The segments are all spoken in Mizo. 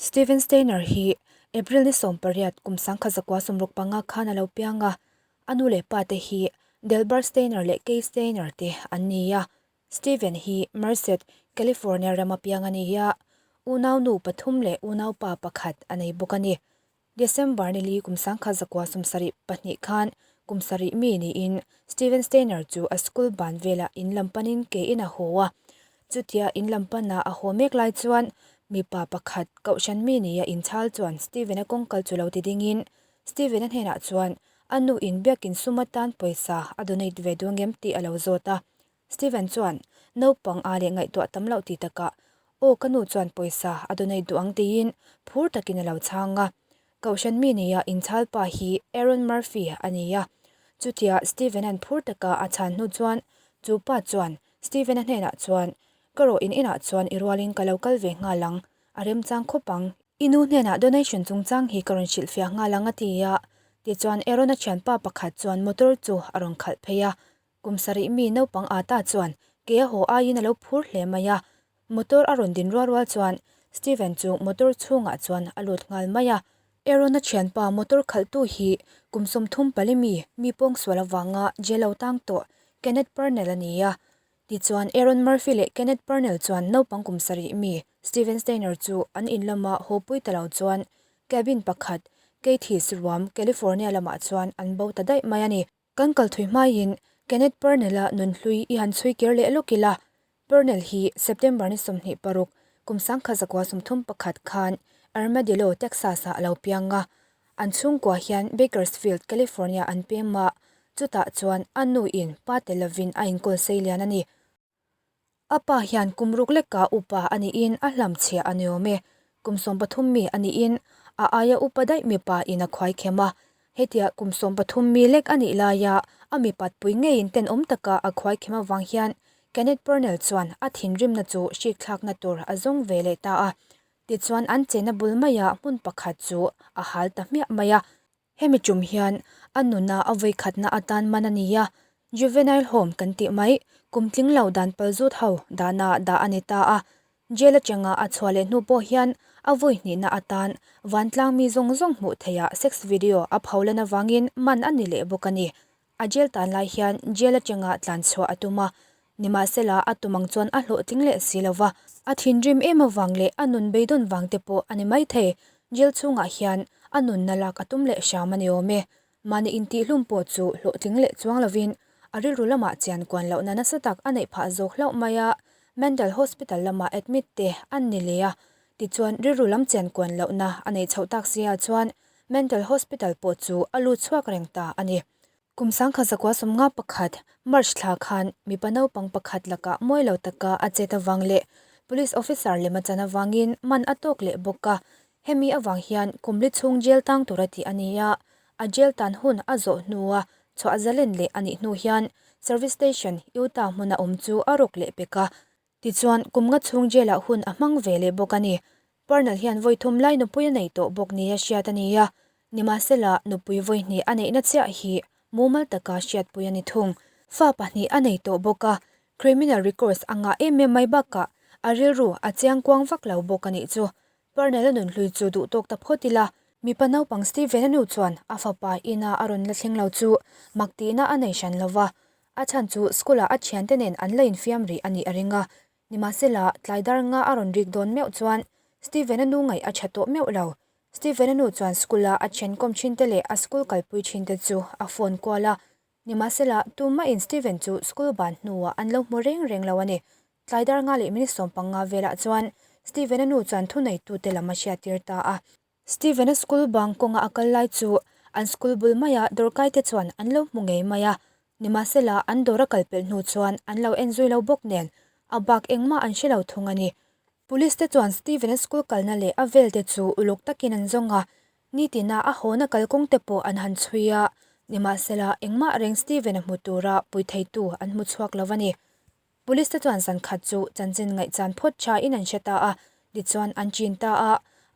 Steven Steiner hi April ni 18 kum 1965 khan a lo piang a, a nu leh pa te hi Delbert Steiner leh Kay Steiner te an ni a. Steven hi Merced, California rama piang a ni a, unau nu pathum leh unau pa pakhat a nei bawk a ni. December ni li kum 1972 khan kum sarih mi niin Steven Steiner chu a school ban velah in lam panin ke in a haw a. Chutia in lam pana a haw mek lai chuan mipa pakhat kohhran mi nia inchhal chuan Steven-a kawngkal chu lo ti dingin Steven-a hnenah chuan a nu in biakin sum atan pawisa a donate ve duang em tih a lo zawt a. Steven chuan naupang a leh ngaihtuah tam loh ti takah Aw ka nu chuan pawisa a donate duh ang tiin phur takin a lo chhang a. Kohhran mi nia inchhal pa hi Aaron Murphy a ni a. Chutia Steven-a'n phur taka a chhan hnu chuan chu pa chuan Steven-a hnenah chuan Ka rawh in inah chuan i rualin ka lo kal ve nghal ang, a remchang khawp ang. I nu hnenah donation chungchang hi ka rawn hrilhfiah nghal ang a ti a. Tichuan Aaron-a thianpa pakhat chuan motor chu a rawn khalh phei a. Kum sarih mi naupang ata chuan ke a haw aiin a lo phur hle mai a, motor a rawn din rual rual chuan Steven chu motor chhungah chuan a lut nghal mai a. Aaron-a thianpa motor khalhtu hi kum 34 mi mi pawngsual avanga jail lo tang tawh Kenneth Parnell a ni a. Tichuan Aaron Murphy leh Kenneth Parnell chuan naupang kum sarih mi Steven Steiner chu an in lama haw pui ta lo chuan cabin pakhat Keithis ruam California lamah chuan an bo ta daih mai a ni. Kan kal thui hmaiin Kenneth Purnell-a nunhlui i han chhui kir leh lawk ila, Purnell hi September ni 26, kum 1931 khan Armadillo, Texas-ah a lo piang a. An chhungkua hian Bakersfield, California an pem a, chutah chuan a nuin pa tel lovin a inkawl sei lian a ni. A pa hian kum ruk leka upa a niin a hlamchhiah a ni awm e. Kum 13 mi a niin a aia upa daih mipa in a khuai khem a. Hetia kum 13 mi lek a nih laia a mipatpui ngeiin tenawm taka a khuai khem avang hian Kenneth Purnell chuan a thinrimna chu hrikthlakna tur a zawng ve leh ta a. Tichuan an chena bul maia hmun pakhat chu a hal ta hmiah mai a. Hemi tum hian a nuna a vawikhatna atan man a ni a, Juvenile Home kan tih mai, kum tling lo dan pal zut ho dahna dah a ni ta a. Jail atanga a chhuah leh hnu pawh hian a vawi hnihna atan vantlang mi zawng zawng hmuh theiha sex video a pho lan avangin man a ni leh bawk a ni. A jail tan lai hian jail atanga tlan chhuah a tum a, nimahsela a tum ang chuan a hlawhtling leh si lo va. A thinrim em avang leh a nun beidawn vang te pawh a ni maithei, jail chhungah hian a nunna lak a tum leh hram a ni awm e. Mahni intihhlum pawh chu hlawhtling leh chuang lovin a rilru lamah chian kuan lohna nasa tak a neih phah zawk hlauh mai a, Mental Hospital lama admit te an ni leh a, tichuan rilru lam chian kuan lohna a neih chhoh tak sia chuan Mental Hospital pawh chu a lut chhuak reng ta a ni. Kum 1951 March thla khan mipa naupang pakhat lakah mawi lo taka a chet avang leh Police Officer lem a chan avangin man a tawk leh bawk a. Hemi avang hian kum li chhung jail tang tura tih a ni a, a jail tan hun a zawh hnua chhuah zalen leh a nih hnu hian Service Station, Utah hmuna awm chu a rawk leh pek a. Tichuan, kum nga chhung jail-ah hun a hmang ve leh bawk a ni. Parnell hian vawi thum lai nupui a nei tawh bawk nia hriat a ni a, nimahsela nupui vawi hnih a neihna chiah hi mumal taka hriatpui a ni thung. Fa pahnih a nei tawh bawk a, criminal records a ngah em em mai bakah a rilru a chiang kuang vak lo bawk a nih chu. Parnell-a nunhlui chu duh tawk ta phawt ila, mipa naupang Steven-a nu chuan a fapa ina a rawn la thleng lo chu mak tihna a nei hran lo va, A chhan chu school-ah a thiante nen an la infiam rih a nih a ring a. Nimahsela, tlai dar nga a rawn rik dawn meuh chuan Steven-a nu ngaih a tha tawh meuh lo. Steven-a nu chuan school-a a thiankawm thinte leh a school kalpui thinte chu a phone kual a. Nimahsela, tumahin Steven chu school ban hnuah an lo hmu reng reng lo a ni. Tlai dar nga leh minute 15 velah chuan Steven-a nu chuan thuneitute lam a hriattir ta a. Steven-a school bang kawnga a kal lai chu an school bul maia dawrkaite chuan an lo hmu ngei mai a, nimahsela an dawr a kal pelh hnu chuan an lo en zui lo bawk nen a bak engmah an hre lo thung a ni. Police te chuan Steven-a school kalna leh a vel te chu uluk takin an zawng a, nitina a hawna kalkawng te pawh an han chhui a, nimahsela engmah reng Steven-a hmu tura pui theitu an hmu chhuak lo a ni. Police te chuan zan khat chu chanchin ngaihchan phawt tha in an hre ta a, tichuan an chin ta a,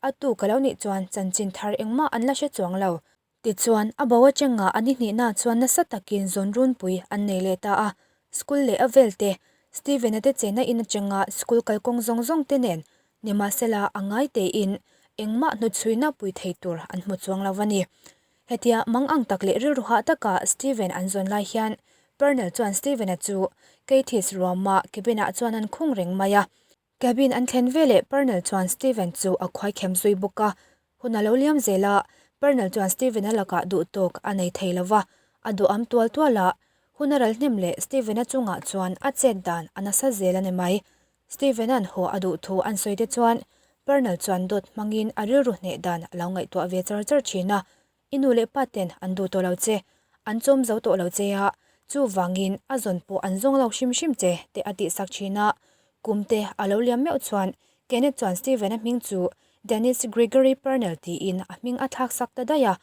a tu ka lo nih chuan chanchin thar engmah an la hre chuang lo. Tichuan a bo atanga a ni hnihna chuan nasa takin zawn runpui an nei leh ta a, school leh a vel te, Steven-a te chenna in atanga school kalkawng zawng zawng te nen, nimahsela a ngai tein engmah hnuchhuina pui thei tur an hmu chuang lo a ni. Hetia mang ang tak leh rilru hah taka Steven an zawn lai hian Pernell chuan Steven-a chu Keithis ruama cabin-ah chuan an khung reng mai a. Cabin an thlen veleh Pernell chuan Steven chu a khuaikhem zui bawk a. Hun a lo liam zel a, Pernell chuan Steven-a lakah duhtawk a nei thei lo va, a duham tual tual a. Hun a ral hnem leh Steven-a chungah chuan a chet dan a nasa zel a ni mai. Steven-a'n haw a duh thu an sawi te chuan Pernell chuan dawt hmangin a rilru hneh dan a lo ngaihtuah ve char char thin a, I nu leh pa ten an duh tawh lo che, an chawm zo tawh lo che a, chuvangin a zawn pawh an zawng lo hrim hrim che te a tihsak thin a. Kum te a lo liam meuh chuan Kenneth chuan Steven-a hming chu Dennis Gregory Pernell tiin a hming a thlaksak ta daih a,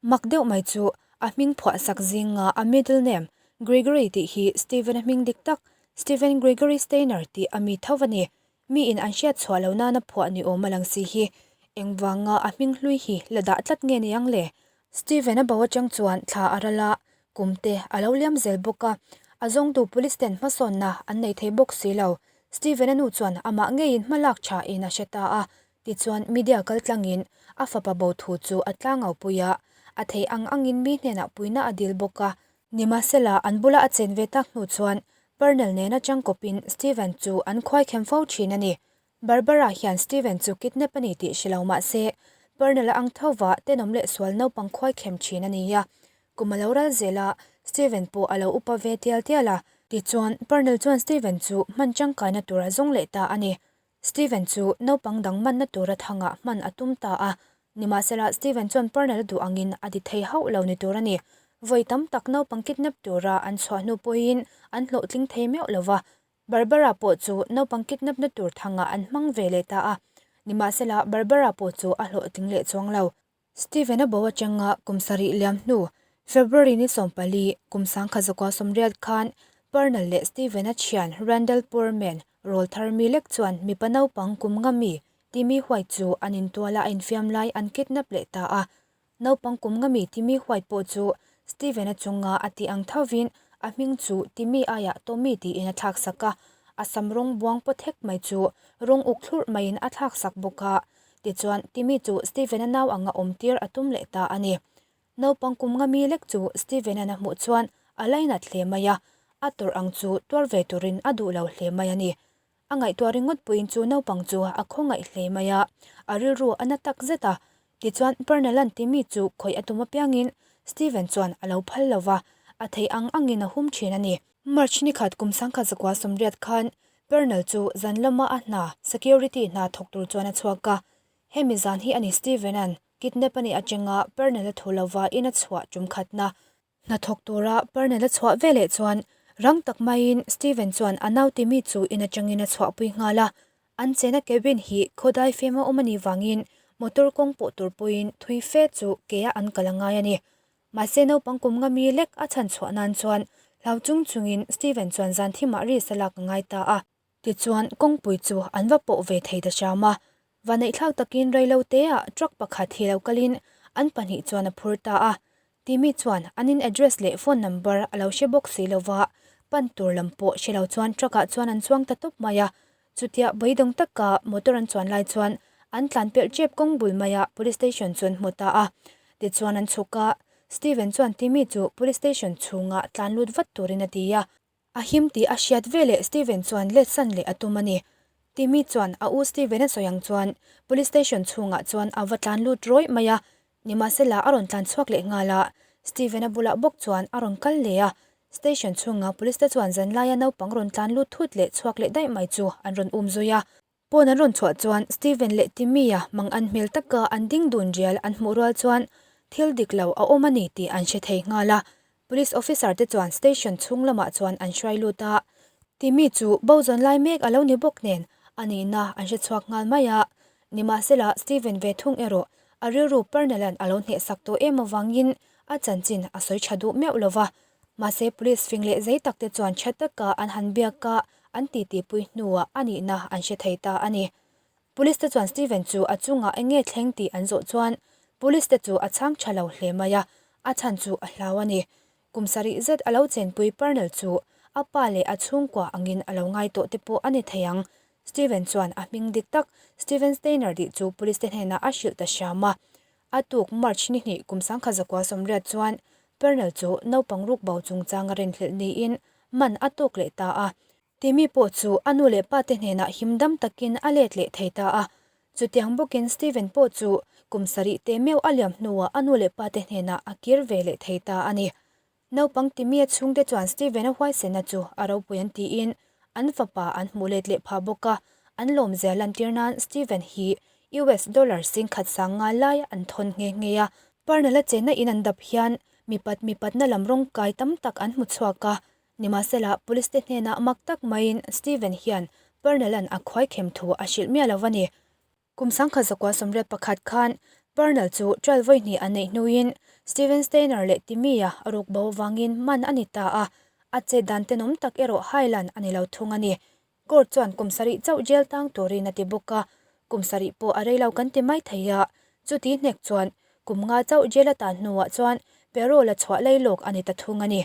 Mak deuh mai chu a hming phuah sak zinga a middle name Gregory tih hi Steven-a hming dik tak Steven Gregory Steiner tih a mi tho a ni. Miin an hriat chhuah lo nana phuah ni awm a lang si hi engvanga a hming hlui hi la dah tlat nge ni ang le? Steven-a bo atang chuan thla a ral a, kum te a lo liam zel bawk a, a zawngtu police ten hmasawnna an nei thei bawk si lo. Steven-a nu chuan amah ngeiin hma lak tha in a hre ta a, Tichuan, media kaltlangin a fapa bo thu chu a tlangau-pui a, a theih ang angin mi hnenah puihna a dil bawk a. Nimahsela, an bula a chen ve tak hnu chuan Pernell nena changkawpin Steven chu an khuaikhem fo thin a ni. Barbara hian Steven chu kidnap a ni tih hre lo mah se, Pernell a ang tho va tenawm leh sual naupang khuaikhem thin a ni a. Kum a lo ral zel a, Steven pawh a lo upa ve tial tial a. Tichuan, Pernell chuan Steven chu hman tangkaina tur a zawng leh ta a ni. Steven chu naupang dang manna tura thangah hman a tum ta a, nimahsela Steven chuan Pernell duh angin a ti thei hauh lo ni tur a ni. Vawi tam tak naupang kidnap tura an chhuah hnu pawhin an hlawhtling thei meuh lo va, Barbara pawh chu naupang kidnap na tur thangah an hmang ve leh ta a, nimahsela Barbara pawh chu a hlawhtling leh chuang lo. Steven a bo atanga kum sarih liam hnu, February ni 14, kum 1980 khan Pernell leh Steven a thian Randall Poorman rawl thar mi lek chuan mipa naupang kum nga mi Timmy White chu an intuala a infiam lai an kidnap leh ta a. Naupang kum nga mi Timmy White pawh chu Steven a chunga a tih ang thovin a hming chu Timmy aiah Tommy tiin a thlak sak a, a sam rawng buang pawt hek mai chu rawng uk thlurh maiin a thlak sak bawk a. Tichuan, Timmy chu Steven-a nau anga awmtir a tum leh ta a ni. Naupang kum nga mi lek chu Steven-a'n a hmuh chuan a lainat hle mai a, a tawrh ang chu tuar ve turin a duh lo hle mai a ni. A ngaihtuah ringawt puiin chu naupang chu a khawngaih hle mai a, a rilru a na tak zet a. Tichuan, Pernell-a'n Timmy chu khawih a tum apiangin Steven chuan a lo phal lo va, a theih ang angin a hum thin a ni. March ni khat kum 1980 khan Pernell chu zan lama a hna, security hna thawk tur chuan a chhuak a. Hemi zan hi a ni Steven-a'n kidnap a nih atanga Pernell-a thu lova in a chhuah tum khatna. Hna thawk tura Pernell-a chhuah veleh chuan rang tak maiin Steven chuan a nau Timmy chu in atangin a chhuahpui nghal a. An chena cabin hi khawdai fem a awm a nih vangin motor kawng pawh tur pawhin thui fe chu ke-a an kal a ngai a ni. Mahse naupang kum nga mi lek a chhan chhuah nan chuan hlau chung chungin Steven chuan zan thimah risk a lak a ngai ta a. Tichuan kawngpui chu an va pawh ve thei ta hram a, vaneihthlak takin reilo teah truck pakhat hi lo kalin an pahnih chuan a phur ta a. Timmy chuan an in address leh phone number a lo hre bawk si lova, pan tur lam pawh hre lo chuan truck ah chuan an chuang ta tawp mai a. Chutia beidawng taka motor an chuan lai chuan an tlan pelh tep kawng bul maia police station chu an hmu ta a. Tichuan an chhuk a, Steven chuan Timmy chu police station chhunga tlan lut vat turin a ti a. A him tih a hriat veleh Steven chuan let san leh a tum a ni. Timmy chuan a u Steven a sawi ang chuan police station chhungah chuan a va tlan lut rawih mai a. Nimahsela a rawn tlan chhuak leh nghal a, Steven-a bulah bawk chuan a rawn kal leh a. Station chhunga police te chuan zanlaia naupang rawn tlan lut thut leh chhuak leh daih mai chu an rawn um zui a. Pawn an rawn chhuah chuan Steven leh Timmy-a mang an hmel taka an ding dun rial an hmuh rual chuan thil dik lo a awm a ni tih an hre thei nghal a. Police officer te chuan station chhung lamah chuan an hruai lut a. Timmy chu bo zawn lai mek a lo ni bawk nen a nihna an hre chhuak nghal mai a. Nimahsela Steven ve thung erawh a rilru Pernell-a'n a lo hnehsak tawh em avangin a chanchin a sawi tha duh meuh lo va. Mahse police fing leh zei tak te chuan tha taka an han biak a, an titipui hnuah a nihna an hre thei ta a ni. Police te chuan Steven chu a chungah eng nge thleng tih an zawh chuan police te chu a chhang tha lo hle mai a, a chhan chu a hlau a ni. Kum sarih zet a lo chenpui Pernell chu a pa leh a chhungkua angin a lo ngai tawh te pawh a ni thei ang. Steven chuan a hming dik tak Steven Steiner tih chu police te hnenah a hrilh ta hram a. A tuk March ni hnih kum 1980 chuan Parnell chu naupang rukbo chungchang a rinhlelh niin man a tawk leh ta a. Timmy pawh chu a nu leh pa te hnenah himdam takin a let leh thei ta a. Chutiang bawkin Steven pawh chu kum sarih te meuh a liam hnuah a nu leh pa te hnenah a kir ve leh thei ta a ni. Naupang Timmy a chhungte chuan Steven-a huaisenna chu a ropui an tiin an fapa an hmuh let leh phah bawk a, an lawmzia lantir nan Steven hi US dollar 10,000 sang nga lai an thawn nghe nghe a. Parnell-a chenna in an dap hian mipat mipatna lam rawng kai tam tak an hmu chhuak a, nimahsela police te hnenah mak tak maiin Steven hian Parnell-a'n a khuaikhem thu a hrilh miah lo a ni. Kum 1981 khan Parnell chu trial vawi hnih a neih hnuin Steven Steiner leh Timmy-a a ruk bo avangin man a ni ta a, a chet dan tenawm tak erawh hailan a ni lo thung a ni. Court chuan kum sarih chauh jail tang turin a ti bawk a, kum sarih pawh a rei lo kan ti mai thei a, chuti hnek chuan kum nga chauh jail a tan hnuah chuan parole a chhuah lailawk a ni ta thung a ni.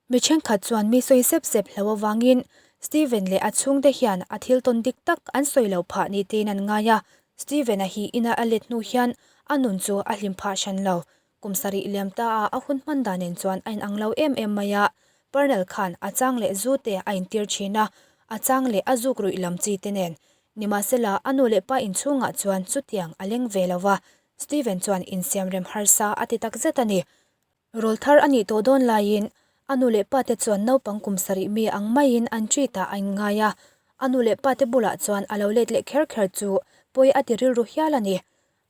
Mi thenkhat chuan mi sawi sep sep hlo avangin Steven leh a chhungte hian a thil tawn dik tak an sawi lo phah ni tein an ngai a. Steven-a hi ina a let hnu hian a nun chu a hlim phah hran lo. Kum sarih liam ta a a hun hman dan nen chuan a inang lo em em mai a. Parnell khan a chang leh zu te a intir thin a, a chang leh a zuk ruih lam chi te nen. Nimahsela a nu leh pa inchhungah chuan chutiang a leng ve lo va, Steven chuan insiamrem harsa a ti takzet a ni. Rawl thar a nih tawh dawn laiin a nu leh pate chuan naupang kum sarih mi ang maiin an treat ah a inngai a, a nu leh pate bulah chuan a lo let leh kher kher chu pawi a ti rilru hial a ni.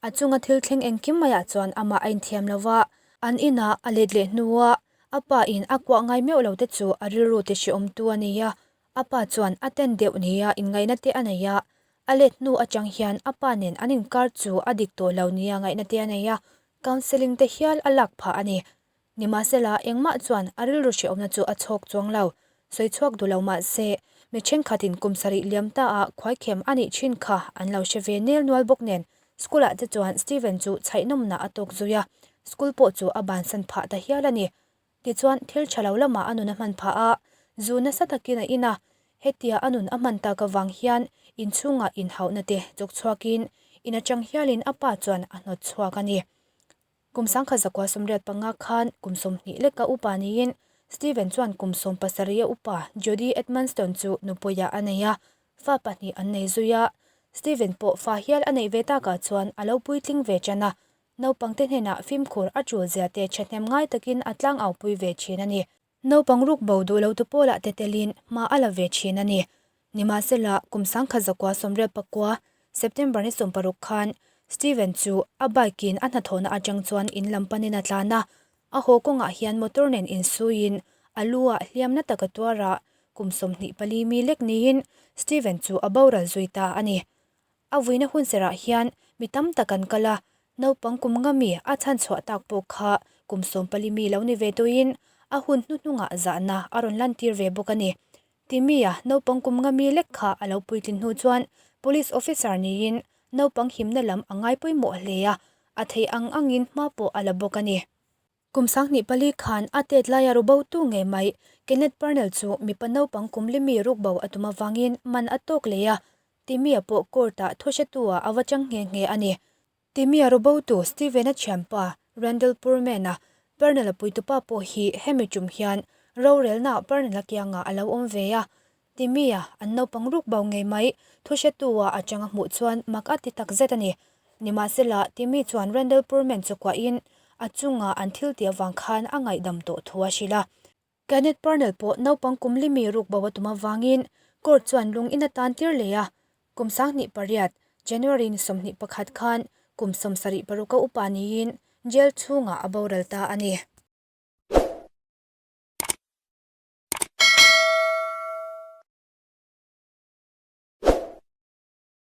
A chunga thil thleng engkim maiah chuan amah a inthiam lo va, an inah a let leh hnua a pa in a kuah ngai meuh lo te chu a rilru ti hrehawmtu a ni a, a pa chuan a ten deuh nia inngaihna te a nei a, a let hnu atang hian a pa nen an inkar chu a dik tawh lo nia ngaihna te a nei a, Counselling te hial a lak phah a ni. Nimahsela, engmah chuan a rilru hrehawmna chu a chhawk chuang lo. Sawi chhuak duh lo mah se, mi thenkhatin kum sarih liam ta ah khuaikhem a nih thin kha an lo hre ve nel nual bawk nen, school ah te chuan Steven chu chhaihnawmna a tawk zui a, school pawh chu a bansan phah ta hial a ni. Tichuan, thil tha lo lamah a nun a hman phah a, zu nasa takin a in a. Hetia a nun a hman tak avang hian inchhungah inhauhna te chawk chhuakin in atang hialin a pa chuan a hnawt chhuak a ni. Kum 1985 khan kum 20 leka upa niin Steven chuan kum 17 a upa Jodi Edmonston chu nupuiah a nei a, fa pahnih an nei zui a. Steven pawh fa hial a neih ve takah chuan a lo puitling ve tan a, Naupangte hnenah fimkhur a tul zia te thahnem ngai takin a tlangaupui ve thin a ni. Naupang ruk bo duh lo tu pawlah te telin hma a la ve thin a ni. Nimahsela, kum 1989 September ni 16 khan Steven chu a bike in a hnathawhna atang chuan in lam panin a tlan a, a haw kawngah hian motor nen insuiin a lu ah hliam na taka tuar a, kum 24 mi lek niin Steven chu a boral zui ta a ni. A vuina hun serah hian mi tam tak an kal a, naupang kum nga mi a chhan chhuah tak pawh kha kum 14 mi lo ni ve tawhin a hun hnuhnungah zahna a rawn lantir ve bawk a ni. Timmy-a naupang kum nga mi lek kha a lo puitlin hnu chuan Police Officer niin naupang himna lam a ngai pawimawh hle a, a theih ang angin hma pawh a la bawk a ni. Kum 2004 khan a tet laia rubotu ngei mai Kenneth Parnell chu mipa naupang kum limi rukbo a tum avangin man a tawk leh a, Timmy-a pawh court-ah thuhretu-ah a va chang nghe nghe a ni. Timmy-a rubotu Steven-a thianpa Randall Purman-a Parnell-a puitupa pawh hi hemi tum hian rorelnaah Parnell-a kiangah a lo awm ve a, Timmy-a an naupang ruk bo ngei mai thuhretu-ah a chang a hmuh chuan mak a ti tak zet a ni. Nimahsela, Timmy chuan Randall Purman chu kuahin a chunga an thil tih avang khan a ngaihdam tawh thu a hrilh a. Kenneth Parnell pawh naupang kum limi ruk bo a tum avangin court chuan lung in a tan tir leh a. Kum 2008, January ni 21 khan kum 76 a upa niin jail chhungah a boral ta a ni.